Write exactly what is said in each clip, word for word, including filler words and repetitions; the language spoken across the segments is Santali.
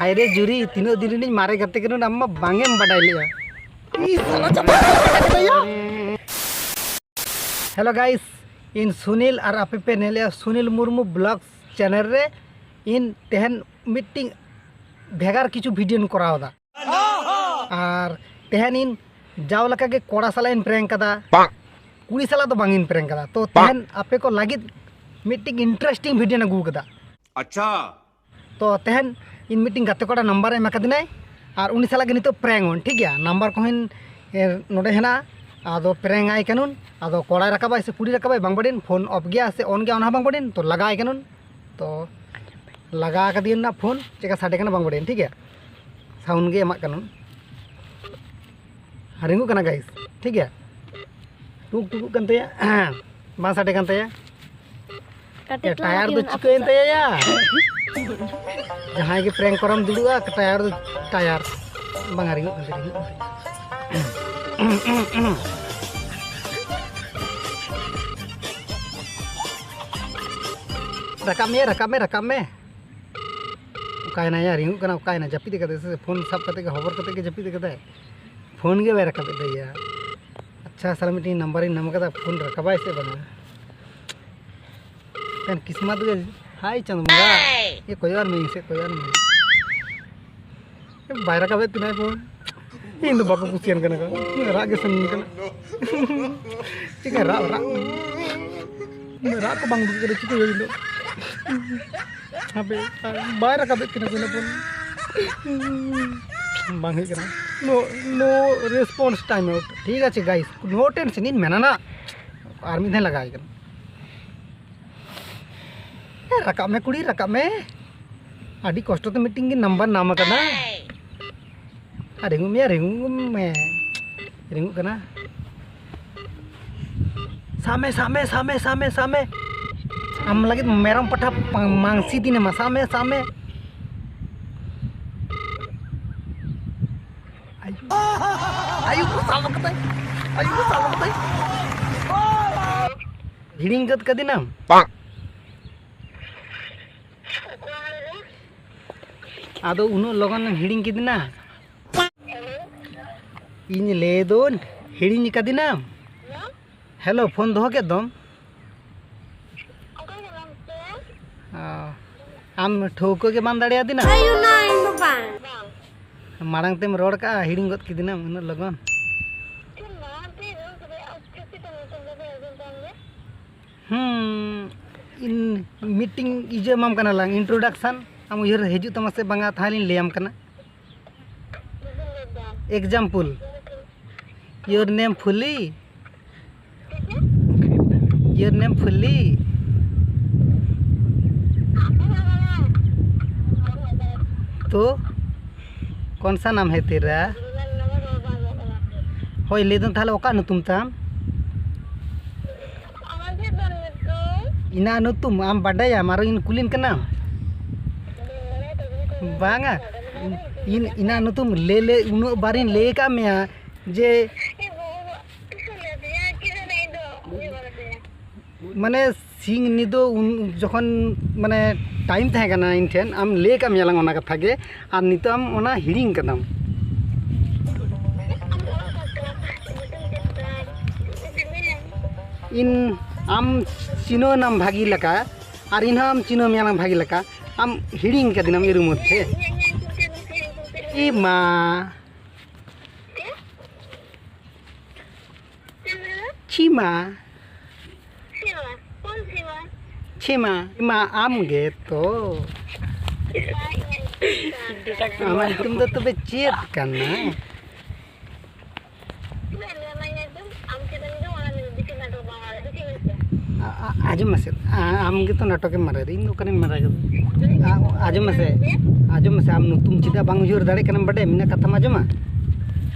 ᱦᱟᱭ ᱨᱮ ᱡᱩᱨᱤ, ᱛᱤᱱᱟᱹᱜ ᱫᱤᱱ ᱨᱤᱱᱤᱡ ᱢᱟᱨᱮ ᱜᱟᱛᱮ ᱠᱟᱱᱟ, ᱟᱢ ᱢᱟ ᱵᱟᱝ ᱮᱢ ᱵᱟᱰᱟᱭ ᱞᱮᱜᱼᱟ᱾ ᱤᱥ, ᱥᱟᱞᱟ ᱪᱟᱵᱟ ᱠᱮᱫ ᱛᱟᱭᱟ᱾ Hello guys, ᱤᱧ ᱥᱩᱱᱤᱞ ᱟᱨ ᱟᱯᱮ ᱯᱮ ᱧᱮᱞᱮᱜᱼᱟ ᱥᱩᱱᱤᱞ ᱢᱩᱨᱢᱩ Vlogs channel ᱨᱮ᱾ ᱤᱧ ᱛᱮᱦᱮᱧ ᱢᱤᱫᱴᱤᱝ ᱵᱷᱮᱜᱟᱨ ᱠᱤᱪᱷᱩ video ᱧ ᱠᱚᱨᱟᱣ ᱮᱫᱟ᱾ ᱟᱨ ᱛᱮᱦᱮᱧ ᱤᱧ ᱡᱟᱣ ᱞᱮᱠᱟ ᱜᱮ ᱠᱚᱲᱟ ᱥᱟᱞᱟᱜ ᱤᱧ prank ᱠᱟᱫᱟ, ᱠᱩᱲᱤ ᱥᱟᱞᱟᱜ ᱫᱚ ᱵᱟᱝ ᱤᱧ prank ᱠᱟᱫᱟ᱾ ᱛᱚ ᱛᱮᱦᱮᱧ ᱟᱯᱮ ᱠᱚ ᱞᱟᱹᱜᱤᱫ ᱢᱤᱫᱴᱤᱝ interesting video ᱤᱧ ᱟᱹᱜᱩ ᱠᱟᱫᱟ᱾ ᱟᱪᱪᱷᱟ᱾ ᱛᱚ ᱛᱮᱦᱮᱧ ᱤᱧ ᱢᱤᱫᱴᱤᱝ ᱜᱟᱛᱮ ᱠᱚᱲᱟ number ᱮ ᱮᱢ ᱟᱠᱟᱫᱤᱧᱟᱭ, ᱟᱨ ᱩᱱᱤ ᱥᱟᱞᱟᱜ ᱜᱮ ᱱᱤᱛᱚᱜ prank ᱚᱱ, ᱴᱷᱤᱠ ᱜᱮᱭᱟ? Number ᱠᱚᱦᱚᱸ ᱤᱧ, ᱮ, ᱱᱚᱰᱮ ᱦᱮᱱᱟᱜᱼᱟ᱾ ᱟᱫᱚ prank ᱟᱭ ᱠᱟᱱᱩᱱ, ᱟᱫᱚ ᱠᱚᱲᱟᱭ ᱨᱟᱠᱟᱵᱟᱭ ᱥᱮ ᱠᱩᱲᱤ ᱨᱟᱠᱟᱵᱟᱭ ᱵᱟᱝ ᱵᱟᱰᱟᱭᱤᱱ, phone off ᱜᱮᱭᱟ ᱥᱮ on ᱜᱮᱭᱟ, ᱚᱱᱟ ᱦᱚᱸ ᱵᱟᱝ ᱵᱟᱰᱟᱭᱤᱱ᱾ ᱛᱚ ᱞᱟᱜᱟ ᱟᱭ ᱠᱟᱱᱩᱱ, ᱛᱚ ᱞᱟᱜᱟ ᱟᱠᱟᱫᱤᱧ ᱱᱟᱜ phone, ᱪᱮᱠᱟ ᱥᱟᱰᱮ ᱠᱟᱱᱟ ᱵᱟᱝ ᱵᱟᱰᱟᱭᱤᱱ, ᱴᱷᱤᱠ ᱜᱮᱭᱟ? Sound ᱜᱮ ᱮᱢᱟᱜ ᱠᱟᱱᱩᱱ᱾ ᱨᱤᱝᱜᱩᱜ ᱠᱟᱱᱟ guys, ᱴᱷᱤᱠ ᱜᱮᱭᱟ? ᱴᱩᱠ ᱴᱩᱠᱩᱜ ᱠᱟᱱ ᱛᱟᱭᱟ, ᱵᱟᱝ ᱥᱟᱰᱮ ᱠᱟᱱ ᱛᱟᱭᱟ᱾ ᱠᱟᱹᱴᱤᱡ ᱮ, ᱴᱟᱭᱟᱨ ᱫᱚ ᱪᱤᱠᱟᱹᱭᱮᱱ ᱛᱟᱭᱟ ᱭᱟ? ᱡᱟᱦᱟᱸᱭ ᱜᱮ prank ᱠᱚᱨᱟᱣ ᱫᱩᱲᱩᱵᱼᱟ, ᱴᱟᱭᱟᱨ ᱫᱚ, ᱴᱟᱭᱟᱨ ᱵᱟᱝ ᱨᱤᱝᱜᱩᱜ ᱠᱟᱱ ᱛᱟᱭᱟ, ᱨᱤᱝᱜᱩᱜ ᱠᱟᱱ ᱛᱟᱭᱟ᱾ ᱨᱟᱠᱟᱵ ᱢᱮ, ᱨᱟᱠᱟᱵ ᱢᱮ, ᱨᱟᱠᱟᱵ ᱢᱮ᱾ ᱚᱠᱟᱭᱮᱱᱟᱭ ᱭᱟ? ᱨᱤᱝᱜᱩᱜ ᱠᱟᱱᱟ, ᱚᱠᱟᱭᱮᱱᱟ? ᱡᱟᱹᱯᱤᱫ ᱟᱠᱟᱫᱟᱭ ᱥᱮ? Phone ᱥᱟᱵ ᱠᱟᱛᱮ ᱜᱮ, ᱦᱚᱵᱚᱨ ᱠᱟᱛᱮ ᱜᱮ ᱡᱟᱹᱯᱤᱫ ᱟᱠᱟᱫᱟᱭ᱾ Phone ᱜᱮ ᱵᱟᱭ ᱨᱟᱠᱟᱵ ᱮᱫ ᱫᱚᱭᱟ᱾ ᱟᱪᱪᱷᱟ, ᱥᱟᱞᱟ ᱢᱤᱫᱴᱮᱱ number ᱤᱧ ᱧᱟᱢ ᱟᱠᱟᱫᱟ, phone ᱨᱟᱠᱟᱵᱟᱭ ᱥᱮ ᱵᱟᱝᱟ? ᱠᱟᱱ ᱠᱤᱥᱢᱟᱛ ᱜᱮ᱾ ᱦᱟᱭ ᱪᱟᱸᱫᱚ ᱵᱚᱸᱜᱟ, ᱮ ᱠᱚᱭᱚᱜ ᱟᱨ ᱢᱮ ᱤᱧ ᱥᱮᱫ, ᱠᱚᱭᱚᱜ ᱟᱨ ᱢᱮ᱾ ᱵᱟᱭ ᱨᱟᱠᱟᱵᱮᱫ ᱛᱤᱧᱟᱹ phone᱾ ᱤᱧ ᱫᱚ ᱵᱟᱠᱚ ᱠᱩᱥᱤᱭᱟᱱ ᱠᱟᱱᱟ ᱠᱚ᱾ ᱨᱟᱜ ᱜᱮ ᱥᱟᱱᱟᱧ ᱠᱟᱱᱟ᱾ ᱪᱤᱠᱟᱹ ᱨᱟᱜ, ᱨᱟᱜ? ᱨᱟᱜ ᱠᱚ ᱵᱟᱝ ᱩᱰᱩᱠ ᱠᱟᱱᱟ, ᱪᱤᱠᱟᱹ ᱦᱩᱭᱩᱜ ᱫᱚ? ᱦᱟᱯᱮ, ᱵᱟᱭ ᱨᱟᱠᱟᱵᱮᱫ ᱠᱟᱱᱟ ᱠᱚ ᱤᱱᱟᱹ phone᱾ ᱵᱟᱝ ᱦᱩᱭᱩᱜ ᱠᱟᱱᱟ᱾ No, no response time out. ᱴᱷᱤᱠ ᱟᱪᱷᱮ guys, no tension ᱤᱧ ᱢᱮᱱᱟ ᱱᱟ᱾ ᱟᱨ ᱢᱤᱫ ᱫᱷᱟᱣ ᱞᱟᱜᱟᱣ ᱠᱟᱱᱟ᱾ ᱮ, ᱨᱟᱠᱟᱵ ᱢᱮ ᱠᱩᱲᱤ, ᱨᱟᱠᱟᱵ ᱢᱮ᱾ ᱟᱹᱰᱤ ᱠᱚᱥᱴᱚ ᱛᱮ ᱢᱤᱫᱴᱤᱝ ᱜᱮ number ᱧᱟᱢ ᱟᱠᱟᱫᱟ᱾ ᱟᱨ ᱨᱤᱝᱜᱩᱜ ᱢᱮᱭᱟ, ᱨᱤᱝᱜᱩᱜ ᱢᱮ᱾ ᱨᱤᱝᱜᱩᱜ ᱠᱟᱱᱟ᱾ ᱥᱟᱵ ᱢᱮ, ᱥᱟᱵ ᱢᱮ, ᱥᱟᱵ ᱢᱮ, ᱥᱟᱵ ᱢᱮ, ᱥᱟᱵ ᱢᱮ᱾ ᱟᱢ ᱞᱟᱹᱜᱤᱫ ᱢᱮᱨᱚᱢ ᱯᱟᱴᱷᱟ ᱯᱟᱝ-, ᱢᱟᱝᱥᱤ ᱫᱤᱱ ᱮᱢᱟ᱾ ᱥᱟᱵ ᱢᱮ, ᱥᱟᱵ ᱢᱮ᱾ ᱟᱭᱩ, ᱟᱭᱩ ᱠᱚ ᱥᱟᱵ ᱠᱟᱫᱟᱭ, ᱟᱭᱩ ᱠᱚ ᱥᱟᱵ ᱠᱟᱫᱟᱭ᱾ ᱦᱤᱲᱤᱧ ᱜᱚᱫ ᱠᱟᱫᱤᱱᱟᱢ? ᱟᱫᱚ ᱩᱱᱟᱹᱜ ᱞᱚᱜᱚᱱ ᱮᱢ ᱦᱤᱲᱤᱧ ᱠᱤᱫᱤᱧᱟ? ᱤᱧ ᱞᱟᱹᱭ ᱫᱚ, ᱦᱤᱲᱤᱧ ᱠᱟᱫᱤᱧᱟᱢ? ᱦᱮᱞᱳ, ᱯᱷᱳᱱ ᱫᱚᱦᱚ ᱠᱮᱫ ᱫᱚᱢ? ᱚ, ᱟᱢ ᱴᱷᱟᱹᱣᱠᱟᱹ ᱜᱮ ᱵᱟᱢ ᱫᱟᱲᱮᱭᱟᱫᱤᱧᱟ? ᱟᱭᱩ ᱱᱟᱭ ᱵᱟᱵᱟ᱾ ᱢᱟᱲᱟᱝ ᱛᱮᱢ ᱨᱚᱲ ᱠᱟᱜᱼᱟ, ᱦᱤᱲᱤᱧ ᱜᱚᱫ ᱠᱤᱫᱤᱧᱟᱢ ᱩᱱᱟᱹᱜ ᱞᱚᱜᱚᱱ᱾ ᱦᱩᱸ, ᱤᱧ ᱢᱤᱫᱴᱤᱝ ᱤᱭᱟᱹ ᱮᱢᱟᱢ ᱠᱟᱱᱟ ᱞᱟᱝ, introduction᱾ ᱟᱢ ᱩᱭᱦᱟᱹᱨ ᱦᱤᱡᱩᱜ ᱛᱟᱢᱟ ᱥᱮ ᱵᱟᱝᱟ, ᱛᱟᱦᱞᱮᱧ ᱞᱟᱹᱭᱟᱢ ᱠᱟᱱᱟ᱾ Example, your name Phuli? Your name Phuli? तो कौन सा नाम है तेरा? ᱦᱳᱭ, ᱞᱟᱹᱭ ᱫᱟᱹᱧ, ᱛᱟᱦᱞᱮ ᱚᱠᱟ ᱧᱩᱛᱩᱢ ᱛᱟᱢ? ᱤᱧᱟᱹᱜ ᱧᱩᱛᱩᱢ ᱟᱢ ᱵᱟᱰᱟᱭᱟᱢ? ᱟᱨᱚ ᱤᱧ ᱠᱩᱞᱤᱢ ᱠᱟᱱᱟ? ᱵᱟᱝᱟ, ᱤᱧ, ᱤᱧᱟᱹᱜ ᱧᱩᱛᱩᱢ ᱞᱟᱹᱭ, ᱞᱟᱹᱭ, ᱩᱱᱟᱹᱜ ᱵᱟᱨᱤᱧ ᱞᱟᱹᱭ ᱟᱠᱟᱫ ᱢᱮᱭᱟ ᱡᱮ, ᱢᱟᱱᱮ, ᱥᱤᱧ ᱧᱤᱫᱟᱹ ᱩᱱ ᱡᱚᱠᱷᱚᱱ, ᱢᱟᱱᱮ, time ᱛᱟᱦᱮᱸ ᱠᱟᱱᱟ ᱤᱧ ᱴᱷᱮᱱ, ᱟᱢ ᱞᱟᱹᱭ ᱟᱠᱟᱫ ᱢᱮᱭᱟ ᱞᱟᱝ ᱚᱱᱟ ᱠᱟᱛᱷᱟ ᱜᱮ, ᱟᱨ ᱱᱤᱛᱚᱜ ᱟᱢ ᱚᱱᱟ ᱦᱤᱲᱤᱧ ᱠᱟᱫᱟᱢ᱾ ᱤᱧ, ᱟᱢ ᱪᱤᱱᱦᱟᱹᱣ ᱮᱱᱟᱢ ᱵᱷᱟᱹᱜᱤ ᱞᱮᱠᱟ, ᱟᱨ ᱤᱧ ᱦᱚᱸ ᱟᱢ ᱪᱤᱱᱦᱟᱹᱣ ᱢᱮᱭᱟᱞᱟᱝ ᱵᱷᱟᱹᱜᱤ ᱞᱮᱠᱟ, ᱟᱢ ᱦᱤᱲᱤᱧ ᱠᱟᱫᱤᱧᱟᱢ ᱮᱨ ᱢᱚᱫᱽᱫᱷᱮ᱾ ᱮ ᱢᱟ᱾ ᱪᱤᱢᱟ᱾ ᱪᱤᱢᱟ᱾ ᱪᱤᱢᱟ, ᱟᱢ ᱜᱮ ᱛᱚ᱾ ᱟᱢᱟᱜ ᱧᱩᱛᱩᱢ ᱫᱚ ᱛᱚᱵᱮ ᱪᱮᱫ ᱠᱟᱱᱟ? ᱟᱸᱡᱚᱢ ᱢᱮᱥᱮ, ᱟᱢ ᱜᱮᱛᱚ ᱱᱟᱴᱚᱠᱮᱢ ᱢᱟᱨᱟᱣᱮᱫᱟ, ᱤᱧ ᱫᱚ ᱚᱠᱟᱨᱮᱧ ᱢᱟᱨᱟᱣ ᱠᱮᱫᱟ? ᱟᱸᱡᱚᱢ ᱢᱮᱥᱮ, ᱟᱸᱡᱚᱢ ᱢᱮᱥᱮ, ᱟᱢ ᱧᱩᱛᱩᱢ ᱪᱮᱫᱟᱜ ᱵᱟᱝ ᱩᱭᱦᱟᱹᱨ ᱫᱟᱲᱮᱭᱟᱜ ᱠᱟᱱᱟᱢ ᱵᱟᱰᱟᱭᱟᱢ? ᱤᱧᱟᱹᱜ ᱠᱟᱛᱷᱟᱢ ᱟᱸᱡᱚᱢᱟ?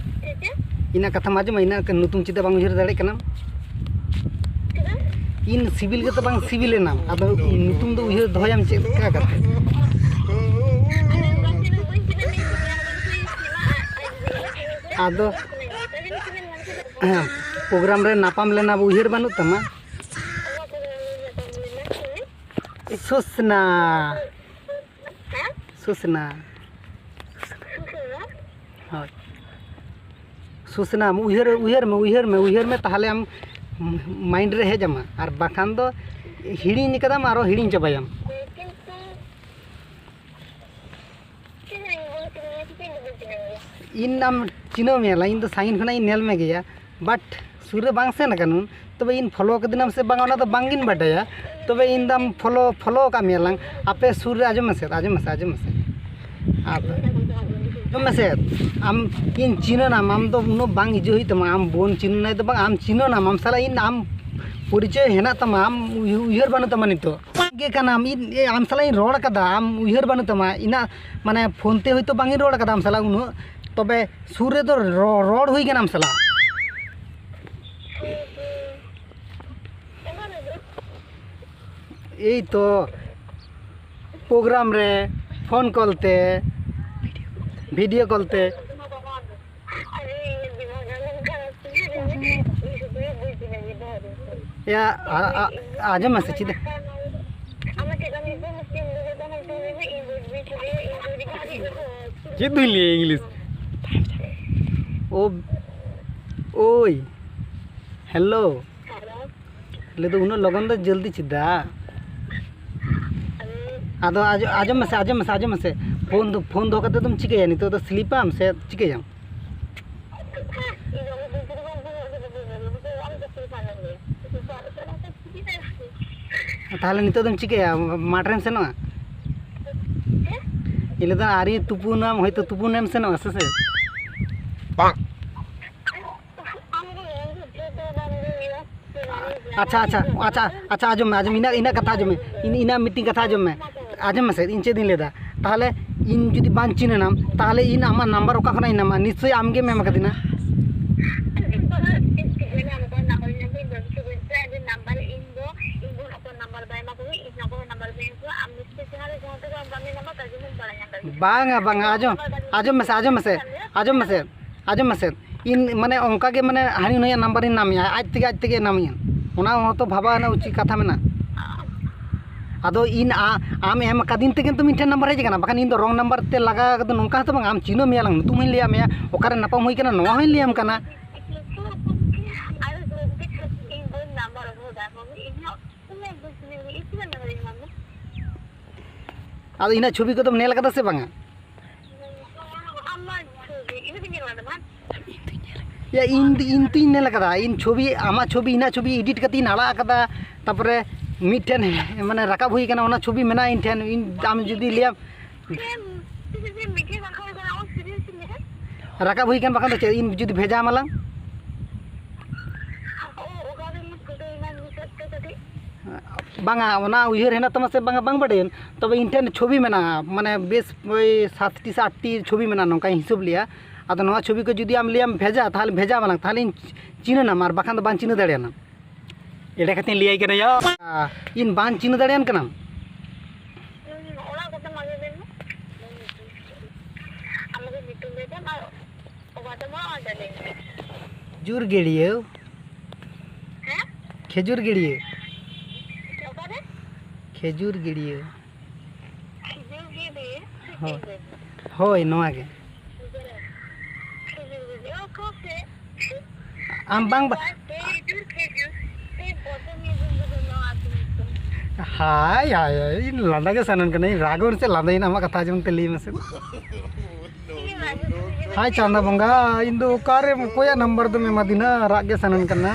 ᱤᱧᱟᱹᱜ ᱠᱟᱛᱷᱟᱢ ᱟᱸᱡᱚᱢᱟ, ᱤᱧᱟᱹᱜ ᱧᱩᱛᱩᱢ ᱪᱮᱫᱟᱜ ᱵᱟᱝ ᱩᱭᱦᱟᱹᱨ ᱫᱟᱲᱮᱭᱟᱜ ᱠᱟᱱᱟᱢ? ᱤᱧ ᱥᱤᱵᱤᱞ ᱜᱮᱛᱚ ᱵᱟᱝ ᱥᱤᱵᱤᱞᱮᱱᱟᱢ, ᱟᱫᱚ ᱧᱩᱛᱩᱢ ᱫᱚ ᱩᱭᱦᱟᱹᱨ ᱫᱚᱦᱚᱭᱟᱢ ᱪᱮᱫ ᱞᱮᱠᱟ ᱠᱟᱛᱮ? ᱟᱫᱚ ᱦᱮᱸ, program ᱨᱮ ᱧᱟᱯᱟᱢ ᱞᱮᱱᱟ ᱵᱚ, ᱩᱭᱦᱟᱹᱨ ᱵᱟᱹᱱᱩᱜ ᱛᱟᱢᱟ? ᱥᱩᱥᱱᱟ, ᱦᱮᱸ? ᱥᱩᱥᱱᱟ᱾ ᱦᱳᱭ᱾ ᱥᱩᱥᱱᱟᱢ ᱩᱭᱦᱟᱹᱨ, ᱩᱭᱦᱟᱹᱨ ᱢᱮ, ᱩᱭᱦᱟᱹᱨ ᱢᱮ, ᱩᱭᱦᱟᱹᱨ ᱢᱮ, ᱛᱟᱦᱚᱞᱮ ᱟᱢ mind ᱨᱮ ᱦᱮᱡ ᱟᱢᱟ, ᱟᱨ ᱵᱟᱠᱷᱟᱱ ᱫᱚ ᱦᱤᱲᱤᱧ ᱠᱟᱫᱟᱢ, ᱟᱨᱚ ᱦᱤᱲᱤᱧ ᱪᱟᱵᱟᱭᱟᱢ᱾ ᱤᱧ ᱟᱢ ᱪᱤᱱᱦᱟᱹᱣ ᱢᱮᱭᱟ ᱞᱟᱝ, ᱤᱧ ᱫᱚ ᱥᱟᱺᱜᱤᱧ ᱠᱷᱚᱱᱟᱜ ᱤᱧ ᱧᱮᱞ ᱢᱮ ᱜᱮᱭᱟ, but ᱥᱩᱨ ᱨᱮ ᱵᱟᱝ ᱥᱮᱱ ᱟᱠᱟᱱᱟᱢ, ᱛᱚᱵᱮ ᱤᱧ follow ᱠᱟᱫᱤᱱᱟᱢ ᱥᱮ ᱵᱟᱝ, ᱚᱱᱟ ᱫᱚ ᱵᱟᱝ ᱤᱧ ᱵᱟᱰᱟᱭᱟ᱾ ᱛᱚᱵᱮ ᱤᱧ ᱫᱚ ᱟᱢ follow, follow ᱟᱠᱟᱫ ᱢᱮᱭᱟ ᱞᱟᱝ ᱟᱯᱮ ᱥᱩᱨ ᱨᱮ᱾ ᱟᱸᱡᱚᱢ ᱢᱮᱥᱮ, ᱟᱸᱡᱚᱢ ᱢᱮᱥᱮ, ᱟᱸᱡᱚᱢ ᱢᱮᱥᱮ, ᱟᱯᱮ, ᱟᱸᱡᱚᱢ ᱢᱮᱥᱮ, ᱟᱢ ᱤᱧ ᱪᱤᱱᱦᱟᱹ ᱱᱟᱢ, ᱟᱢ ᱫᱚ ᱩᱱᱟᱹᱜ ᱵᱟᱝ ᱤᱡᱟᱹ ᱦᱩᱭᱩᱜ ᱛᱟᱢᱟ, ᱟᱢ ᱵᱚᱱ ᱪᱤᱱᱦᱟᱹ ᱱᱟᱭ ᱫᱚ ᱵᱟᱝ, ᱟᱢ ᱪᱤᱱᱦᱟᱹ ᱱᱟᱢ, ᱟᱢ ᱥᱟᱞᱟᱜ ᱤᱧ, ᱟᱢ ᱯᱚᱨᱤᱪᱚᱭ ᱦᱮᱱᱟᱜ ᱛᱟᱢᱟ, ᱟᱢ ᱩᱭ-, ᱩᱭᱦᱟᱹᱨ ᱵᱟᱹᱱᱩᱜ ᱛᱟᱢᱟ ᱱᱤᱛᱚᱜ᱾ ᱜᱮ ᱠᱟᱱᱟᱢ, ᱤᱧ, ᱮ, ᱟᱢ ᱥᱟᱞᱟᱜ ᱤᱧ ᱨᱚᱲ ᱠᱟᱫᱟ, ᱟᱢ ᱩᱭᱦᱟᱹᱨ ᱵᱟᱹᱱᱩᱜ ᱛᱟᱢᱟ, ᱤᱧᱟᱹᱜ ᱢᱟᱱᱮ ᱯᱷᱳᱱ ᱛᱮ ᱦᱚᱭᱛᱳ ᱵᱟᱝ ᱤᱧ ᱨᱚᱲ ᱠᱟᱫᱟ ᱟᱢ ᱥᱟᱞᱟᱜ ᱩᱱᱟᱹᱜ, ᱛᱚᱵᱮ ᱥᱩᱨ ᱨᱮᱫᱚ ᱨᱚ-, ᱨᱚᱲ ᱦᱩᱭ ᱠᱟᱱᱟ ᱟᱢ ᱥᱟᱞᱟᱜ᱾ ᱮᱭ ᱛᱚ program ᱨᱮ, phone call ᱛᱮ, video call ᱛᱮ᱾ ᱭᱟ, ᱟ-, ᱟ-, ᱟᱸᱡᱚᱢ ᱢᱮᱥᱮ, ᱪᱮᱫ? ᱪᱮᱫ ᱫᱩᱧ ᱞᱟᱹᱭᱟ English? ᱳ, ᱳᱭ, hello᱾ ᱞᱟᱹᱭ ᱫᱚ ᱩᱱᱟᱹᱜ ᱞᱚᱜᱚᱱ ᱫᱚ ᱡᱚᱞᱫᱤ ᱪᱮᱫᱟᱜ? ᱟᱫᱚ ᱟᱸᱡᱚ-, ᱟᱸᱡᱚᱢ ᱢᱮᱥᱮ, ᱟᱸᱡᱚᱢ ᱢᱮᱥᱮ, ᱟᱸᱡᱚᱢ ᱢᱮᱥᱮ᱾ ᱯᱷᱳᱱ ᱫᱚ, ᱯᱷᱳᱱ ᱫᱚᱦᱚ ᱠᱟᱛᱮ ᱫᱚᱢ ᱪᱤᱠᱟᱹᱭᱟ? ᱱᱤᱛᱚᱜ ᱫᱚ ᱥᱞᱤᱯᱟᱢ ᱥᱮ ᱪᱤᱠᱟᱹᱭᱟᱢ? ᱛᱟᱦᱚᱞᱮ ᱱᱤᱛᱚᱜ ᱫᱚᱢ ᱪᱤᱠᱟᱹᱭᱟ? ᱢᱟᱴᱷ ᱨᱮᱢ ᱥᱮᱱᱚᱜᱼᱟ? ᱤᱧ ᱞᱟᱹᱭ ᱫᱟ ᱟᱹᱣᱨᱤ ᱛᱩᱯᱩᱱᱟᱢ, ᱦᱚᱭᱛᱳ ᱛᱩᱯᱩᱱᱮᱢ ᱥᱮᱱᱚᱜᱼᱟ ᱥᱮ ᱪᱮᱫ? ᱟᱪᱪᱷᱟ, ᱟᱪᱪᱷᱟ, ᱟᱪᱪᱷᱟ, ᱟᱪᱪᱷᱟ, ᱟᱸᱡᱚᱢ ᱢᱮ, ᱟᱸᱡᱚᱢ ᱢᱮ, ᱤᱱᱟᱹ, ᱤᱱᱟᱹ ᱠᱟᱛᱷᱟ ᱟᱸᱡᱚᱢ ᱢᱮ, ᱤᱧ, ᱤᱧᱟᱹᱜ ᱢᱤᱫᱴᱤᱡ ᱠᱟᱛᱷᱟ ᱟᱸᱡᱚᱢ ᱢᱮ, ᱟᱸᱡᱚᱢ ᱢᱮᱥᱮ, ᱤᱧ ᱪᱮᱫ ᱤᱧ ᱞᱟᱹᱭᱫᱟ᱾ ᱛᱟᱦᱚᱞᱮ ᱤᱧ ᱡᱩᱫᱤ ᱵᱟᱝ ᱪᱤᱱᱦᱟᱹᱱᱟᱢ, ᱛᱟᱦᱚᱞᱮ ᱤᱧ ᱟᱢᱟᱜ number ᱚᱠᱟ ᱠᱷᱚᱱᱟᱜ ᱤᱧ ᱧᱟᱢᱟ? ᱱᱤᱥᱪᱚᱭ ᱟᱢ ᱜᱮᱢ ᱮᱢ ᱠᱟᱫᱤᱧᱟ᱾ ᱵᱟᱝᱟ, ᱵᱟᱝᱟ, ᱟᱸᱡᱚᱢ, ᱟᱸᱡᱚᱢ ᱢᱮᱥᱮ, ᱟᱸᱡᱚᱢ ᱢᱮᱥᱮ, ᱟᱸᱡᱚᱢ ᱢᱮᱥᱮ᱾ ᱤᱧ ᱢᱟᱱᱮ ᱚᱱᱠᱟ ᱜᱮ ᱢᱟᱱᱮ ᱦᱟᱹᱱᱤ ᱱᱩᱭᱟᱜ number ᱤᱧ ᱮᱢᱟᱢᱟ, ᱟᱡ ᱛᱮᱜᱮ, ᱟᱡ ᱛᱮᱜᱮ ᱮᱢᱟᱢᱟᱹᱧ᱾ ᱚᱱᱟ ᱦᱚᱸᱛᱚ ᱵᱷᱟᱵᱟᱣ ᱨᱮᱱᱟᱜ ᱩᱪᱤᱛ ᱠᱟᱛᱷᱟ ᱢᱮᱱᱟᱜᱼᱟ᱾ ᱟᱫᱚ ᱤᱧ ᱟ-, ᱟᱢ ᱮᱢ ᱟᱠᱟᱫᱤᱧ ᱛᱮᱜᱮ ᱛᱚ ᱢᱤᱫᱴᱷᱮᱱ ᱱᱟᱢᱵᱟᱨ ᱦᱮᱡ ᱟᱠᱟᱱᱟ, ᱵᱟᱠᱷᱟᱱ ᱤᱧ ᱫᱚ ᱨᱚᱝ ᱱᱟᱢᱵᱟᱨ ᱛᱮ ᱞᱟᱜᱟᱣ ᱠᱟᱛᱮ ᱱᱚᱝᱠᱟ ᱦᱚᱸᱛᱚ ᱵᱟᱝ, ᱟᱢ ᱪᱤᱱᱦᱟᱹ ᱢᱮᱭᱟ ᱞᱟᱝ, ᱧᱩᱛᱩᱢ ᱦᱚᱸᱧ ᱞᱟᱹᱭᱟᱫ ᱢᱮᱭᱟ, ᱚᱠᱟᱨᱮ ᱧᱟᱯᱟᱢ ᱦᱩᱭ ᱠᱟᱱᱟ ᱱᱚᱣᱟ ᱦᱚᱸᱧ ᱞᱟᱹᱭᱟᱢ ᱠᱟᱱᱟ᱾ ᱟᱫᱚ ᱤᱧᱟᱹᱜ ᱪᱷᱚᱵᱤ ᱠᱚᱫᱚᱢ ᱧᱮᱞ ᱠᱟᱫᱟ ᱥᱮ ᱵᱟᱝᱟ? ᱟᱢᱟᱜ ᱪᱷᱚᱵᱤ, ᱤᱧ ᱫᱚ ᱵᱟᱹᱧ ᱧᱮᱞ ᱠᱟᱫᱟ, ᱵᱟᱝ? ᱭᱟ, ᱤᱧ ᱫᱚ, ᱤᱧ ᱛᱚᱧ ᱧᱮᱞ ᱠᱟᱫᱟ, ᱤᱧ ᱪᱷᱚᱵᱤ, ᱟᱢᱟᱜ ᱪᱷᱚᱵᱤ, ᱤᱧᱟᱹᱜ ᱪᱷᱚᱵᱤ edit ᱠᱟᱛᱮ ᱤᱧ ᱟᱲᱟᱜ ᱠᱟᱫᱟ, ᱛᱟᱯᱚᱨᱮ ᱢᱤᱫᱴᱷᱮᱱ ᱢᱟᱱᱮ ᱨᱟᱠᱟᱵ ᱦᱩᱭ ᱠᱟᱱᱟ, ᱚᱱᱟ ᱪᱷᱚᱵᱤ ᱢᱮᱱᱟᱜᱼᱟ ᱤᱧ ᱴᱷᱮᱱ, ᱤᱧ, ᱟᱢ ᱡᱩᱫᱤ ᱞᱟᱹᱭᱟᱢ ᱨᱟᱠᱟᱵ ᱦᱩᱭ ᱠᱟᱱ ᱵᱟᱠᱷᱟᱱ ᱫᱚ ᱪᱮᱫ, ᱤᱧ ᱡᱩᱫᱤ ᱵᱷᱮᱡᱟ ᱟᱢᱟ ᱞᱟᱝ? ᱵᱟᱝᱟ, ᱚᱱᱟ ᱩᱭᱦᱟᱹᱨ ᱦᱮᱱᱟᱜ ᱛᱟᱢᱟ ᱥᱮ ᱵᱟᱝᱟ ᱵᱟᱝ ᱵᱟᱰᱟᱭᱟᱹᱧ, ᱛᱚᱵᱮ ᱤᱧ ᱴᱷᱮᱱ ᱪᱷᱚᱵᱤ ᱢᱮᱱᱟᱜᱼᱟ, ᱢᱟᱱᱮ ᱵᱮᱥ ᱳᱭ ᱥᱟᱛᱴᱤ ᱥᱮ ᱟᱴᱴᱤ ᱪᱷᱚᱵᱤ ᱢᱮᱱᱟᱜᱼᱟ, ᱱᱚᱝᱠᱟᱧ ᱦᱤᱥᱟᱹᱵ ᱞᱮᱜᱼᱟ᱾ ᱟᱫᱚ ᱱᱚᱣᱟ ᱪᱷᱚᱵᱤ ᱠᱚ ᱡᱩᱫᱤ ᱟᱢ ᱞᱟᱹᱭᱟᱢ ᱵᱷᱮᱡᱟ, ᱛᱟᱦᱚᱞᱮ ᱵᱷᱮᱡᱟ ᱟᱢᱟ ᱞᱟᱝ, ᱛᱟᱦᱚᱞᱮᱧ ᱪᱤᱱᱦᱟᱹᱱᱟᱢ, ᱟᱨ ᱵᱟᱠᱷᱟᱱ ᱫᱚ ᱵᱟᱝ ᱪᱤᱱᱦᱟᱹ ᱫᱟᱲᱮᱭᱟᱱᱟᱢ᱾ ᱮᱲᱮ ᱠᱟᱛᱮᱧ ᱞᱟᱹᱭᱟᱭ ᱠᱟᱱᱟ ᱭᱟ᱾ ᱤᱧ ᱵᱟᱝ ᱪᱤᱱᱦᱟᱹ ᱫᱟᱲᱮᱭᱟᱱ ᱠᱟᱱᱟᱢ? ᱦᱩᱸ, ᱚᱲᱟᱜ ᱠᱚᱛᱮ ᱢᱟᱜᱮ ᱞᱟᱹᱭ ᱢᱮ᱾ ᱟᱢ ᱜᱮ ᱧᱩᱛᱩᱢ ᱞᱟᱹᱭ ᱛᱟᱢ ᱟᱨ ᱚᱠᱟ ᱛᱮᱢ ᱚᱲᱟᱜ ᱚᱸᱰᱮ ᱞᱟᱹᱭ ᱢᱮ᱾ ᱠᱷᱮᱡᱩᱨ ᱜᱟᱹᱲᱭᱟᱹ᱾ ᱦᱮᱸ? ᱠᱷᱮᱡᱩᱨ ᱜᱟᱹᱲᱭᱟᱹ᱾ ᱚᱠᱟᱨᱮ? ᱠᱷᱮᱡᱩᱨ ᱜᱟᱹᱲᱭᱟᱹ᱾ ᱠᱷᱮᱡᱩᱨ ᱜᱟᱹᱲᱭᱟᱹ ᱥᱮ ᱦᱳᱭ᱾ ᱪᱮᱫ ᱜᱟᱹᱲᱭᱟᱹ? ᱦᱳᱭ, ᱱᱚᱣᱟ ᱜᱮ᱾ ᱠᱷᱮᱡᱩᱨ ᱜᱟᱹᱲᱭᱟᱹ, ᱚᱠᱟ ᱥᱮᱫ? ᱟᱢ ᱵᱟᱝ ᱵᱟ- ᱠᱷᱮᱡᱩᱨ, ᱠᱷᱮᱡᱩᱨ᱾ ᱥᱮ ᱵᱚᱫᱚᱞ ᱧᱩᱛᱩᱢ ᱠᱚᱫᱚ ᱱᱚᱣᱟ ᱟᱹᱛᱩ ᱧᱩᱛᱩᱢ᱾ ᱦᱟᱭ, ᱦᱟᱭ, ᱦᱟᱭ, ᱤᱧ ᱞᱟᱸᱫᱟ ᱜᱮ ᱥᱟᱱᱟᱧ ᱠᱟᱱᱟ, ᱤᱧ ᱨᱟᱜᱚᱜ ᱥᱮ ᱞᱟᱸᱫᱟᱭᱮᱱᱟ ᱟᱢᱟᱜ ᱠᱟᱛᱷᱟ ᱟᱸᱡᱚᱢ ᱛᱮ, ᱞᱟᱹᱭ ᱢᱮᱥᱮ᱾ ᱦᱟᱭ ᱪᱟᱸᱫᱟ ᱵᱚᱸᱜᱟ, ᱤᱧ ᱫᱚ ᱚᱠᱟᱨᱮ ᱚᱠᱚᱭᱟᱜ ᱱᱟᱢᱵᱟᱨ ᱫᱚᱢ ᱮᱢᱟᱫᱤᱧᱟ, ᱨᱟᱜ ᱜᱮ ᱥᱟᱱᱟᱧ ᱠᱟᱱᱟ᱾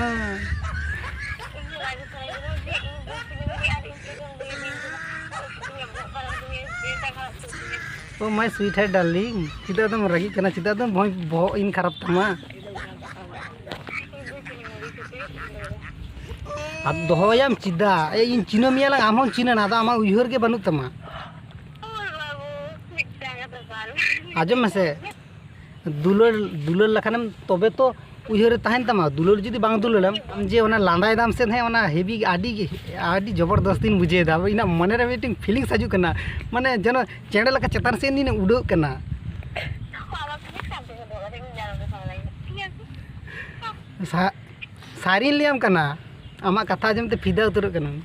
Oh my sweetheart darling, ᱪᱮᱫᱟᱜ ᱫᱚᱢ ᱨᱟᱹᱜᱤᱜ ᱠᱟᱱᱟ? ᱪᱮᱫᱟᱜ ᱫᱚᱢ ᱵᱚᱦᱚᱜ, ᱵᱚᱦᱚᱜ ᱤᱧ ᱠᱷᱟᱨᱟᱯ ᱛᱟᱢᱟ? ᱟᱫᱚ ᱫᱚᱦᱚᱭᱟᱢ ᱪᱮᱫᱟᱜ? ᱮ, ᱤᱧ ᱪᱤᱱᱦᱟᱹ ᱢᱮᱭᱟ ᱞᱟᱝ, ᱟᱢ ᱦᱚᱸᱢ ᱪᱤᱱᱦᱟᱹᱱᱟ, ᱟᱫᱚ ᱟᱢᱟᱜ ᱩᱭᱦᱟᱹᱨ ᱜᱮ ᱵᱟᱹᱱᱩᱜ ᱛᱟᱢᱟ᱾ ᱟᱸᱡᱚᱢ ᱢᱮᱥᱮ, ᱫᱩᱞᱟᱹᱲ, ᱫᱩᱞᱟᱹᱲ ᱞᱮᱠᱷᱟᱱᱮᱢ ᱛᱚᱵᱮ ᱛᱚ ᱩᱭᱦᱟᱹᱨ ᱨᱮ ᱛᱟᱦᱮᱱ ᱛᱟᱢᱟ᱾ ᱫᱩᱞᱟᱹᱲ ᱡᱩᱫᱤ ᱵᱟᱝ ᱫᱩᱞᱟᱹᱲᱟᱢ, ᱟᱢ ᱡᱮ ᱚᱱᱟ ᱞᱟᱸᱫᱟᱭ ᱫᱟᱢ ᱥᱮ ᱦᱮᱸ, ᱚᱱᱟ heavy ᱟᱹᱰᱤ, ᱟᱹᱰᱤ ᱡᱚᱵᱚᱨᱫᱚᱥᱛᱤᱧ ᱵᱩᱡᱷᱟᱹᱣ ᱮᱫᱟ᱾ ᱤᱧᱟᱹᱜ ᱢᱚᱱᱮ ᱨᱮ ᱢᱤᱫᱴᱮᱱ feelings ᱦᱤᱡᱩᱜ ᱠᱟᱱᱟ, ᱢᱟᱱᱮ ᱡᱮᱱᱚ ᱪᱮᱬᱮ ᱞᱮᱠᱟ ᱪᱮᱛᱟᱱ ᱥᱮᱫ ᱤᱧ ᱩᱰᱟᱹᱜ ᱠᱟᱱᱟ᱾ ᱥᱟ-, ᱥᱟᱹᱨᱤᱧ ᱞᱟᱹᱭᱟᱢ ᱠᱟᱱᱟ, ᱟᱢᱟᱜ ᱠᱟᱛᱷᱟ ᱟᱸᱡᱚᱢ ᱛᱮ ᱯᱷᱤᱫᱟ ᱩᱛᱟᱹᱨᱚᱜ ᱠᱟᱱᱟᱢ᱾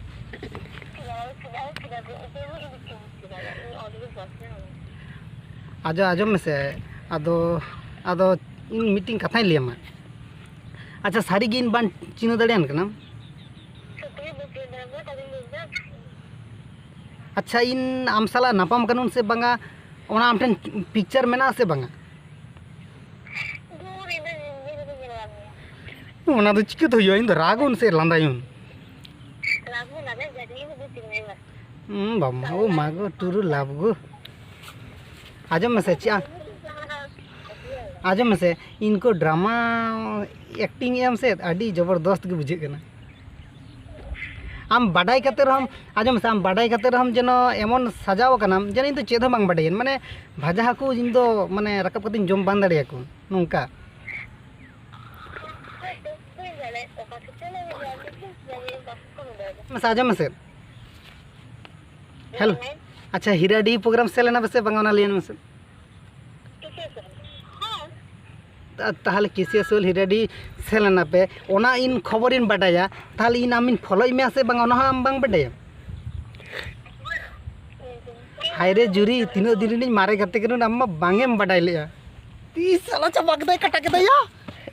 ᱟᱡᱚ ᱟᱸᱡᱚᱢ ᱢᱮᱥᱮ᱾ ᱟᱫᱚ ᱟᱫᱚ ᱤᱧ ᱢᱤᱫᱴᱤᱝ ᱠᱟᱛᱷᱟᱧ ᱞᱟᱹᱭᱟᱢᱟ᱾ ᱟᱪᱪᱷᱟ, ᱥᱟᱹᱨᱤᱜᱮ ᱤᱧ ᱵᱟᱝ ᱪᱤᱱᱦᱟᱹ ᱫᱟᱲᱮᱭᱟᱱ ᱠᱟᱱᱟᱢ? ᱟᱪᱪᱷᱟ, ᱤᱧ ᱟᱢ ᱥᱟᱞᱟᱜ ᱧᱟᱯᱟᱢ ᱠᱟᱹᱱᱟᱹᱧ ᱥᱮ ᱵᱟᱝᱟ, ᱚᱱᱟ ᱟᱢ ᱴᱷᱮᱱ ᱯᱤᱠᱪᱟᱨ ᱢᱮᱱᱟᱜᱼᱟ ᱥᱮ ᱵᱟᱝᱟ? ᱚᱱᱟ ᱫᱚ ᱪᱤᱠᱟᱹᱛᱮ ᱦᱩᱭᱩᱜᱼᱟ? ᱤᱧ ᱫᱚ ᱨᱟᱜᱚᱱ ᱥᱮ ᱞᱟᱸᱫᱟᱭᱚᱱ? ᱦᱩᱸ, ᱵᱟᱢ ᱢᱟ ᱜᱚ, ᱢᱟ ᱜᱚ, ᱴᱩᱨᱩ ᱞᱟᱵᱷ ᱜᱚ᱾ ᱟᱸᱡᱚᱢ ᱢᱮᱥᱮ, ᱪᱮᱫ ᱟ-, ᱟᱸᱡᱚᱢ ᱢᱮᱥᱮ, ᱤᱱᱠᱩ ᱰᱨᱟᱢᱟ ᱮᱠᱴᱤᱝ ᱮᱢ ᱥᱮ ᱟᱹᱰᱤ ᱡᱚᱵᱚᱨᱫᱚᱥᱛ ᱜᱮ ᱵᱩᱡᱷᱟᱹᱜ ᱠᱟᱱᱟ᱾ ᱟᱢ ᱵᱟᱰᱟᱭ ᱠᱟᱛᱮ ᱨᱮᱦᱚᱸ, ᱟᱸᱡᱚᱢ ᱢᱮᱥᱮ, ᱟᱢ ᱵᱟᱰᱟᱭ ᱠᱟᱛᱮ ᱨᱮᱦᱚᱸ ᱡᱮᱱᱚ ᱮᱢᱚᱱ ᱥᱟᱡᱟᱣ ᱟᱠᱟᱱᱟᱢ ᱡᱮᱱᱚ ᱤᱧ ᱫᱚ ᱪᱮᱫ ᱦᱚᱸ ᱵᱟᱝ ᱵᱟᱰᱟᱭᱟᱹᱧ᱾ ᱢᱟᱱᱮ ᱵᱷᱟᱡᱟ ᱦᱟᱹᱠᱩ ᱤᱧ ᱫᱚ ᱢᱟᱱᱮ ᱨᱟᱠᱟᱵ ᱠᱟᱛᱮᱧ ᱡᱚᱢ ᱵᱟᱝ ᱫᱟᱲᱮᱭᱟᱠᱚ ᱱᱚᱝᱠᱟ᱾ ᱢᱮᱥᱮ, ᱟᱸᱡᱚᱢ ᱢᱮᱥᱮ᱾ ᱦᱮᱞᱳ᱾ ᱟᱪᱪᱷᱟ, ᱦᱤᱨᱟᱰᱤ ᱯᱨᱳᱜᱨᱟᱢ ᱥᱮᱱ ᱞᱮᱱᱟ ᱯᱮ ᱥᱮ ᱵᱟᱝᱟ, ᱚᱱᱟ ᱞᱟᱹᱭ ᱢᱮᱥᱮ᱾ ᱛᱟ-, ᱛᱟᱦᱚᱞᱮ ᱠᱮᱥᱤᱭᱟ ᱥᱳᱞ ᱦᱤᱨᱟᱰᱤ ᱥᱮᱱ ᱞᱮᱱᱟ ᱯᱮ, ᱚᱱᱟ ᱤᱧ ᱠᱷᱚᱵᱚᱨᱤᱧ ᱵᱟᱰᱟᱭᱟ, ᱛᱟᱦᱚᱞᱮ ᱤᱧ ᱟᱢᱤᱧ ᱯᱷᱚᱞᱳᱭᱮᱫ ᱢᱮᱭᱟ ᱥᱮ ᱵᱟᱝᱟ, ᱚᱱᱟ ᱦᱚᱸ ᱟᱢ ᱵᱟᱝ ᱵᱟᱰᱟᱭᱟ᱾ ᱦᱟᱭ ᱨᱮ ᱡᱩᱨᱤ, ᱛᱤᱱᱟᱹᱜ ᱫᱤᱱ ᱨᱤᱱᱤᱡ ᱢᱟᱨᱮ ᱜᱟᱛᱮ ᱠᱟᱱᱟ, ᱟᱢ ᱢᱟ ᱵᱟᱝ ᱮᱢ ᱵᱟᱰᱟᱭ ᱞᱮᱜᱼᱟ᱾ ᱛᱤᱥ ᱥᱟᱞᱟ ᱪᱟᱵᱟ ᱠᱮᱫᱟᱭ, ᱠᱟᱴᱟ ᱠᱮᱫᱟᱭᱟ᱾